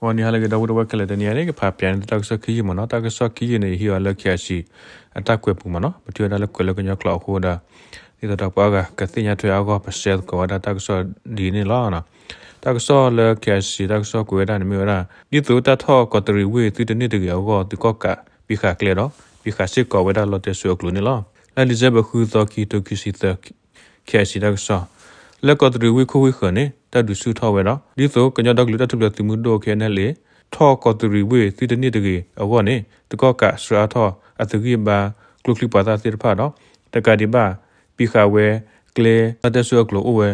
ဂီၤနံၤဟါလၢအဂ့ၤ ဒီပုၢ်ဝဲၢ်ခဲလၢာ်, တနံၤအံၤန့ၣ် ကဖးပၠးန့ၢ်သုတၢ်ကစီၣ်ခံယုၢ်မ့ၢ်နီၤ. တၢ်ကစီၣ်ခံယုၢ်န့ၣ် ယဟံးအီၤလၢ KIC အတၢ်ကွဲးပူၤမ့ၢ်နီၤ. ပထံၣ်ဝဲဒၣ်လၢကွဲးလၢကညီကျိာ်အဃိဒီး ဒ်သိးဒီးပှၤအါဂၤကသ့ၣ်ညါထွဲအဂီၢ် ပshareသကိးဝဲဒၣ်တၢ်ကစီၣ်ဒ်အံၤန့ၣ်လီၤ. တၢ်ကစီၣ်လၢ KIC တၢ်ကစီၣ်ကွဲးဝဲဒၣ်န့ၣ်မ့ၢ်ဝဲဒၣ် ဒ်သိးတၢ်ထီၣ်ကီးတရံးဝ့ၢ်သုတန့ၢ်တဂ့ၤအဂီၢ် သုးကီၣ်ကးပံးဃာ်ကျဲဒီး ပံးဃာ်စ့ၢ်ကီးဝဲဒၣ်လီတဲစိအကျိၤန့ၣ်လီၤ. လါဒံၣ်စဲဘၢၣ်ဃုသီ ခံကထိခံဆံသၢ KIC တၢ်ကစီၣ် လၢကီးတရံးဝ့ၢ်ခိၣ်ဝ့ၢ်ဃၢၤန့ၣ် တၢ်ဒုးဆူၣ်ထီၣ်ဝဲဒီး ဒ်သိးကညီဒီကလုာ်တၢ်ထူၣ်ဖျဲးသုးမုၢ်ဒိၣ် ခဲအံၤန့ၣ်လၢ ထီၣ်ကီးတရံးဝ့ၢ်သုတန့ၢ်တဂ့ၤအဂီၢ်န့ၣ် သုးကီၣ်ကးဆှၢအါထီၣ်အသုးဂံၢ်ဘါ ကျိချံမျိာ်သၣ်သ့ၣ်တဖၣ်ဒီး တကးဒံးဘၣ် ပံးဃာ်ဝဲကျဲလီတဲစိအကျိၤအိၣ်ဝဲ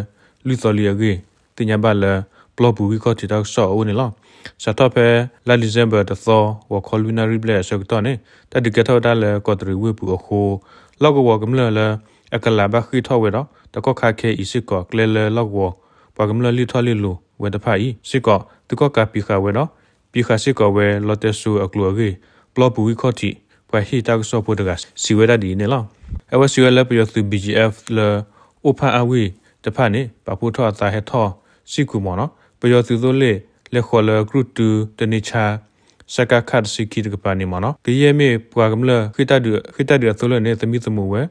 လွံၢ်သီလံအဂ့ၢ် သ့ၣ်ညါဘၣ်လၢ ပျီပူၤဂံၢ်ခီၣ်ထံးတၢ်ကစီၣ်အအိၣ်န့ၣ်လီၤ. စးထီၣ်ဖဲလါဒံၣ်စဲဘၢၣ်တသီ ဂီၤခီလွံၢ်နၣ်ရံၣ်ဘျဲၣ်အဆၢကတီၢ်န့ၣ် တၢ်ဒုးကဲထီၣ်ဝဲဒၣ်လၢကီးတရံးဝ့ၢ်ပူၤအဃိ လီၢ်ကဝီၤကမျၢၢ်လၢအကလးဘၣ်ဃ့ၢ်ထီၣ်ဝဲဒီး တကီၢ်ခါခဲအံၤစ့ၢ်ကီး ကျဲလၢလီၢ်ကဝီၤပှၤကမျၢၢ်လ့ၢ်ထီၣ်လ့ၢ်လီၤဝဲတဖၣ်အံၤ စ့ၢ်ကီးသုးကီၣ်ကးပံးဃာ်ဝဲဒီး ပံးဃာ်စ့ၢ်ကီးဝဲလီတဲစိအကျိၤအဂ့ၢ် ပျီပူၤဂံၢ်ခီၣ်ထံး ပှၤဟ့ၣ်တၢ်ကစီၣ်ဖိတဂၤစံးဝဲဒၣ်ဒ်အံၤန့ၣ်လီၤ. အဝဲစံးဝဲလၢပယီၤသုး BGF လၢအိၣ်ဖၣ်အါဝ့ၢ်တဖၣ်န့ၣ် ပာ်ဖှိၣ်ထီၣ်အသးဟဲထီၣ်စံၣ်ခိၣ်မ့ၢ်နီၤ ပယီၤသုးသိလ့ၣ်လဲၤဃီၤလၢကြုၢ်တုတန့ၢ်ဆါ စကခ တဆံခံတကပၤန့ၣ်မ့ၢ်နီၤ ကယဲၢ်မ့ၢ်ပှၤကမျၢၢ် ဃ့ၢ်တၢ်ဒုးအသိလ့ၣ်န့ၣ် သမံသမိးဝဲ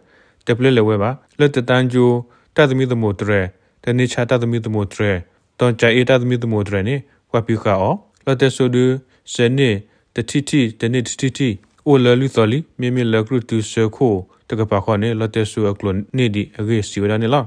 တပျဲလဲၤဝဲဘၣ်. လၢတတါကၠိတၢ်သမံသမိးတြဲၤ, တန့ၢ်ဆါတၢ်သမံသမိးတြဲၤ, တီၤကၠၤအ့တၢ်သမံသမိးတြဲၤန့ၣ် ပှၤပံးဃာ်အီၤ လီတဲစိဒု စဲးန့ၢ်တထံၣ်ထံၣ် တန့ၢ်တထံၣ်ထံၣ် အိၣ်လၢလွံၢ်သီလံ. မ့မ့ၢ်လၢကြုၢ်တုဆၢခိၣ်တကပၤဃီန့ၣ် လီတဲစိအကျိၤန့ၢ်ဒံးအဂ့ၢ်စံးဝဲဒၣ်န့ၣ်လီၤ.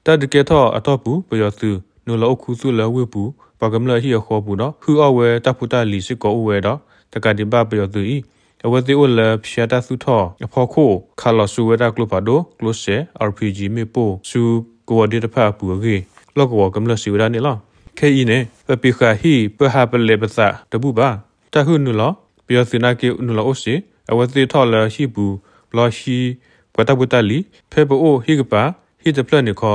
တၢ်ဒုးကဲထီၣ်အတီၢ်ပူၤ ပယီၤသုးနုာ်လီၤအိၣ်ခူသူၣ်လၢဝ့ၢ်ပူၤ ပှၤကမျၢၢ်အဟံၣ်အဃီပူၤဒီး ဟုၣ်အီၣ်ဝဲတၢ်ဖိတၢ်လံၤစ့ၢ်ကီးအိၣ်ဝဲဒီး တကးဒံးဘၣ်ပယီၤသုးအံၤ အဝဲသ့ၣ်အိၣ်လၢဖၠါတၢ်သူၣ်ထီၣ်အဖီခိၣ် ခးလီၤဆူဝဲဒၣ်ကျိဖးဒိၣ်, ကျိစဲး, RPG မ့ၣ်ပိၢ် ဆူကဝီၤဒ့တဖၣ်အပူၤအဂ့ၢ် လီၢ်ကဝီၤကမျၢၢ်စံးဝဲဒၣ်န့ၣ်လီၤ. ခဲအံၤန့ၣ် ပပံးဃာ်ဟံၣ်ပၢဟးပလဲးပသးတဘူၣ်ဘၣ်. တၢ်ဟုၣ်နုာ်လီၤ ပယီၤသုးနာ်က့နုာ်လီၤအိၣ်စ့ၢ် အဝဲသ့ၣ်ထီၣ်လၢဟံၣ်ပူၤ ဘျီဟံးပှၤတၢ်ဖိတၢ်လံၤ ဖဲပအိၣ်ဟံၣ်ကပၤ ဟံၣ်တဖျၢၣ်န့ၣ်ခီ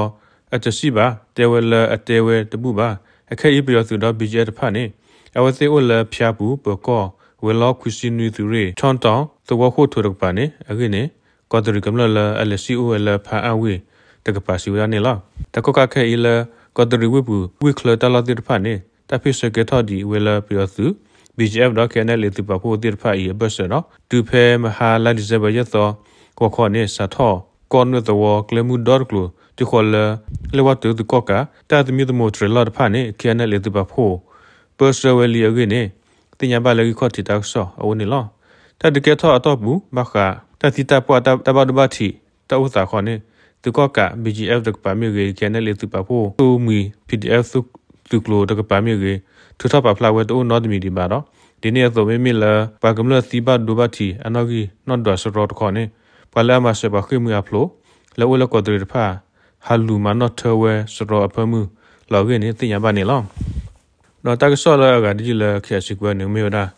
အတစံၣ်ဘၣ် တဲဝဲလၢအတဲဝဲတဘူၣ်ဘၣ်. အခဲအံၤပယီၤသုးဒီး BGF တဖၣ်န့ၣ် အဝဲသ့ၣ်အိၣ်လၢဖၠါပူၤ ပၢၤကီၢ်ဝဲၤလီၢ်ခွံဆံနွံ သုးရ့ၣ် ထီၣ်တီၤသဝီခိၣ်ထိးတကပၤန့ၣ် အဂ့ၢ်န့ၣ် ကီးတရံးကမျၢၢ်လၢအလဲၤစံၣ်အိၣ်ဝဲလၢဖၣ်အၣ်ဝ့ၢ်တကပၤစံးဝဲဒၣ်န့ၣ်လီၤ. တကီၢ်ခါခဲအံၤလၢ ကီးတရံးဝ့ၢ်ပူၤ ဝ့ၢ်ချၢတၢ်လီၢ်သ့ၣ်တဖၣ်န့ၣ် တၢ်ဖ့ၣ်ဆၢကဲထီၣ်ဒံးဝဲလၢပယီၤသုး BGF ဒီး KNLA သုးပာ်ဖှိၣ်သ့ၣ်တဖၣ်အံၤအဘၢၣ်စၢၤဒီး တုၤဖဲမဟါလါဒံၣ်စဲဘၢၣ်ယဲၢ်သီ ဂီၤခီန့ၣ် စးထီၣ်ကီၢ်နွဲၣ်သဝီကျဲမုၢ်ဒီတကျိၤ တုၤဃီၤလၢ လဲၤဝဲတုၤသုးကီၣ်ကး တၢ်သမံသမိးတြဲၤလီၢ်တဖၣ်န့ၣ် KNLA သုးပာ်ဖှိၣ် ပၢဆှၢဝဲလံအဂ့ၢ်န့ၣ် သ့ၣ်ညါဘၣ်လၢဂံၢ်ခီၣ်ထံးတၢ်ကစီၣ်အအိၣ်န့ၣ်လီၤ. တၢ်ဒုးကဲထီၣ်အတီၢ်ပူၤ ဘၣ်ဃးတၢ်သံတၢ်ပှၢ်တၢ်ဘၣ်ဒိဘၣ်ထံးတၢ်အိၣ်သးခီန့ၣ် သုးကီၣ်ကး BGF တကပၤမ့ၢ်ဂ့ၤ KNLA သုးပာ်ဖှိၣ် သိၣ်မှံ PDF သုးကျိၤတကပၤမ့ၢ်ဂ့ၤ ထုးထီၣ်ပာ်ဖျါဝဲတအိၣ်နီတမံၤဒံးဘၣ်ဒီး ဒ်န့ၣ်အသိးမ့မ့ၢ်လၢ ပှၤကမျၢၢ်သံဘၣ်ဒိဘၣ်ထံးအနီၣ်ဂံၢ်နီၣ်ဒွးစရီတခီန့ၣ် ပှၤလၢအမၤစၢၤပှၤဃ့ၢ်မှံဟးဖျိး လၢအိၣ်လၢကီးတရံးတဖၣ် ဟးလူၤမၤနီၣ်ထၢဝဲစရီအဖၢမုၢ်လီၤအဂ့ၢ်န့ၣ် သ့ၣ်ညါဘၣ်န့ၣ်လီၤ. ဒီးတၢ်ကစီၣ်လၢအဂၤတယုၢ်လၢ KIC ကွဲးန့ၣ်မ့ၢ်ဝဲဒၣ်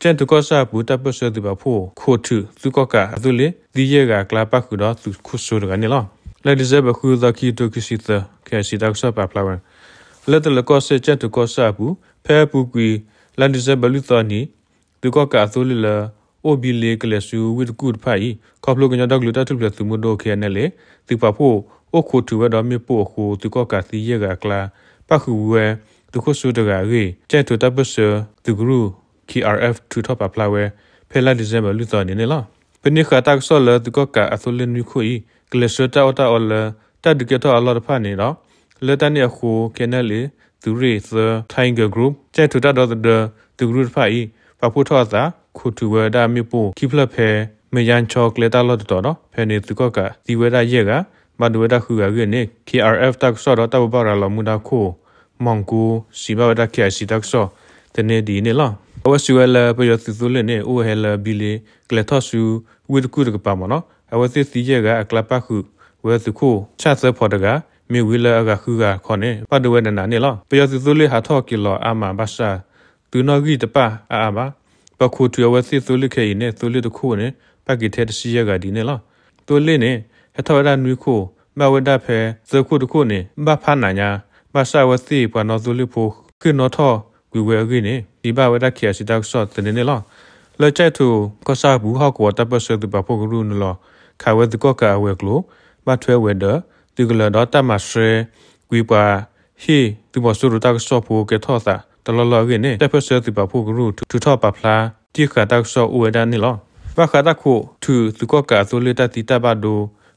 ကၠဲၣ်ထူးကီၢ်ဆၣ်အပူၤ တၢ်ပၢၢ်ဆၢသုးပာ်ဖှိၣ် ခိးထုးသုးကီၣ်ကးအသိလ့ၣ် သံယဲၢ်ဂၤအကျါပၣ်ဃုာ်ဒီးသုးခိၣ်စိတဂၤန့ၣ်လီၤ. လါဒံၣ်စဲဘၢၣ်ဃုသီ ခံကထိခံဆံသၢ KIC တၢ်ကစီၣ်ပာ်ဖျါဝဲ လၢတလၢၤကီၢ်စဲၣ် ကၠဲၣ်ထူးကီၢ်ဆၣ်အပူၤ ဖဲအပူၤကွံာ် လါဒံၣ်စဲဘၢၣ်လွံၢ်သီအနံၤ သုးကီၣ်ကးအသိလ့ၣ်လၢ အိၣ်ဘံလ့ကလဲၤဆူဝ့ၢ်တကူၣ်တဖၣ်အံၤ ခီဖျိကညီဒီကလုာ်တၢ်ထူၣ်ဖျဲးသုးမုၢ်ဒိၣ် KNLA သုးပာ်ဖှိၣ် အိၣ်ခိးထုးဝဲဒီးမ့ၣ်ပိၢ်အဃိ သုးကီၣ်ကးသံယဲၢ်ဂၤအကျါ ပၣ်ဃုာ်ဝဲသုးခိၣ်စိတဂၤအဂ့ၢ် ကၠဲၣ်ထူးတၢ်ပၢၢ်ဆၢသုးကရူၢ် KRF ထုးထီၣ်ပာ်ဖျါဝဲ ဖဲလါဒံၣ်စဲဘၢၣ်လွံၢ်သီအနံၤန့ၣ်လီၤ. ပန့ၢ်ဃာ်တၢ်ကစီၣ်လၢသုးကီၣ်ကးအသိလ့ၣ်နွံခိၣ်အံၤ ကလဲၤဆှၢတၢ်အီၣ်တၢ်အီလၢ တၢ်ဒုးကဲထီၣ်အလီၢ်တဖၣ်န့ၣ်ဒီး လၢတၢ်န့ၣ်အဃိ KNLA သုးရ့ၣ်သၢ Tiger Group ကၠဲၣ်ထူးတၢ်ဒီသဒၢသုးကရူၢ်တဖၣ်အံၤ ပာ်ဖှိၣ်ထီၣ်အသး ခိးထုးဝဲဒၣ်မ့ၣ်ပိၢ်ခံဖျၢၣ်ဖဲ မယါခၠီကျဲတၢ်လီၢ်တတီၤဒီး ဖဲန့ၣ်သုးကီၣ်ကးသံဝဲဒၣ်ယဲၢ်ဂၤ ဘၣ်ဒိဝဲဒၣ်ဃုဂၤအဂ့ၢ်န့ၣ် KRF တၢ်ကစီၣ်ဒီးတၢ်ဘိးဘၣ်ရၤလီၤမူဒါခိၣ် မီၢ်ကူ စံးဘၣ်ဝဲဒၣ် KIC တၢ်ကစီၣ်သန့ဒ်အံၤန့ၣ်လီၤ. အဝဲစံးဝဲလၢပယီၤသုးသိလ့ၣ်န့ၣ် အိၣ်ဝဲဟဲလၢဘံလ့ ကလဲၤထီၣ်ဆူဝ့ၢ်တကူၣ်တကပၤမ့ၢ်နီၤ အဝဲသ့ၣ်သံယဲၢ်ဂၤအကျါပၣ်ဃုာ်ဝဲသုးခိၣ်ဆၣ်သၢဖီတဂၤ မ့ၢ်ဝံၤလၢအဂၤဃုဂၤခီန့ၣ် ဘၣ်ဒိဝဲနးနးန့ၣ်လီၤ. ပယီၤသုးသိလ့ၣ်ဟးထီၣ်က့ၤလီၤအါမးဘၣ်ဆၣ် သုးနီၣ်ဂံၢ်တပၣ်အါအါဘၣ်. ပခိးထုးအဝဲသ့ၣ်သိလ့ၣ်ခဲအံၤန့ၣ် သိလ့ၣ်တခိၣ်န့ၣ် ပၣ်က့ၤထဲတဆံယဲၢ်ဂၤဒ်န့ၣ်လီၤ. သိလ့ၣ်န့ၣ် ဟဲထီၣ်ဝဲဒၣ်နွံခိၣ် ဘၣ်ဝဲဒၣ်ဖဲသၢခိၣ်တခိၣ်န့ၣ် ဘၣ်ဖးနးညါ ဘၣ်ဆၣ်အဝဲသ့ၣ်ပှၤနီၣ်သိလ့ၣ်ဖိဃ့ၢ်နီၣ်ထီၣ်ကွံာ်ဝဲအဂ့ၢ်န့ၣ် စံးဘၣ်ဝဲဒၣ် KIC တၢ်ကစီၣ်သန့န့ၣ်လီၤ. လၢကၠဲၣ်ထူးကီၢ်ဆၣ်အပူၤ ဟီၣ်ကဝီၤတၢ်ပၢၢ်ဆၢသုးပာ်ဖှိၣ်ကရူၢ်နုာ်လီၤခးဝဲသုးကီၣ်ကးအဝဲၤကျိၤ ဘၣ်ထွဲဝဲၤဒၢး သုးကလၢၤဒီးတၢ်မၤဆှဲကွံာ်ပှၤဟ့ၣ်သုးမီၤစိရိၤတၢ်ကစီၣ်ဖိကဲထီၣ်သး တလီၢ်လီၢ်အဂ့ၢ်န့ၣ် တၢ်ပၢၢ်ဆၢသုးပာ်ဖှိၣ်ကရူၢ် ထုးထီၣ်ပာ်ဖျါ တံၢ်ဃာ်တၢ်ကစီၣ်အိၣ်ဝဲဒၣ်န့ၣ်လီၤ. ဘၣ်ဃးတၢ်ခိးထုးသုးကီၣ်ကးအသိလ့ၣ်တၢ်သံတၢ်ဘၣ်ဒိ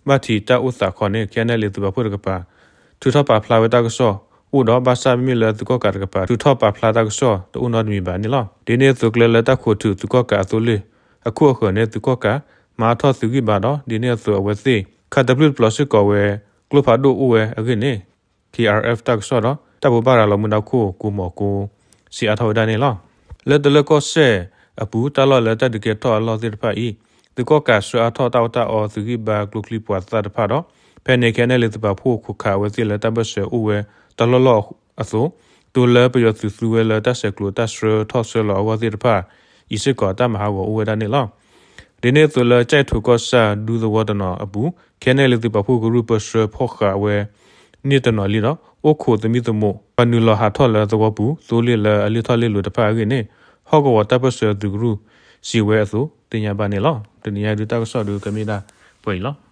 ဘၣ်ထံးတၢ်အိၣ်သးခီန့ၣ် ခဲအံၤန့ၣ်လံ သုးပာ်ဖှိၣ်တကပၤ ထုးထီၣ်ပာ်ဖျါဝဲတၢ်ကစီၣ်အိၣ်ဒီး ဘၣ်ဆၣ်မ့မ့ၢ်လၢသုးကီၣ်ကးတကပၤ ထုးထီၣ်ပာ်ဖျါတၢ်ကစီၣ်တအိၣ်နီတမံၤဘၣ်န့ၣ်လီၤ. ဒ်န့ၣ်အသိး ကျဲလၢတၢ်ခိးထုးသုးကီၣ်ကးအသိလ့ၣ် အခိၣ်အဃၢၤန့ၣ် သုးကီၣ်ကး မၤအါထီၣ်သုးဂံၢ်ဘါဒီး ဒ်န့ၣ်အသိးအဝဲသ့ၣ် ခးတပျုၢ်တပျီၤစ့ၢ်ကီးဝဲ ကျိဖးဒိၣ်အိၣ်ဝဲအဂ့ၢ်န့ၣ် ခ့အၣ်အၣ်အၣ် တၢ်ကစီၣ်ဒီး တၢ်ဘိးဘၣ်ရၤလီၤမုၢ်နၤခိၣ် ကိးမီၤကိ စံးအါထီၣ်ဝဲဒၣ်န့ၣ်လီၤ. လၢတလၢၢ်ကီၢ်စဲၣ်အပူၤ တၢ်လီၢ်လၢတၢ်ဒုးကဲထီၣ်အလီၢ်သ့ၣ်တဖၣ်အံၤ သုးကီၣ်ကးဆှၢအါထီၣ်တၢ်အီၣ်တၢ်အီ သုးဂံၢ်ဘါကျိချံပှၤသၣ်တဖၣ်ဒီး ဖဲန့ၣ် ခဲအံၤန့ၣ်လံ သုးပာ်ဖှိၣ်ခိးခးအဝဲသ့ၣ်လၢတၢ်ပၢၢ်ဆၢအိၣ်ဝဲတလီၢ်လီၢ်အသိး တိၤလၢပယီၤသုးသူဝဲလၢတၢ်ဆဲးကျိးတၢ်ဆှၢထီၣ်ဆှၢလီၤအဂီၢ်သ့ၣ်တဖၣ်အံၤစ့ၢ်ကီး တၢ်မၤဟးဂီၤအိၣ်ဝဲဒၣ်န့ၣ်လီၤ. ဒ်န့ၣ်အသိးလၢ ကၠဲၣ်ထိးကီၢ်ဆၣ်ဒူသဝီတနီၤအပူၤ ခဲအံၤန့ၣ်လံ သုးပာ်ဖှိၣ်ကရူၢ်ပၢဆှၢဖီၣ်ဃာ်ဝဲ န့ၢ်တနီၤလံဒီး အိၣ်ခိးသမံသမိး ပှၤနုာ်လီၤဟးထီၣ်လၢသဝီပူၤ သိလ့ၣ်လၢအလ့ၣ်ထီၣ်လ့ၣ်လီၤတဖၣ်အဂ့ၢ်န့ၣ် ဟီၣ်ကဝီၤတၢ်ပၢၢ်ဆၢသုးကရူၢ် စံးဝဲအသိး သ့ၣ်ညါဘၣ်န့ၣ်လီၤ. တနံၤညါဒုးတၢ်ကစီၣ်ဒုးကမ့ၢ်ဒၣ်ပှဲၤအံၤလီၤ.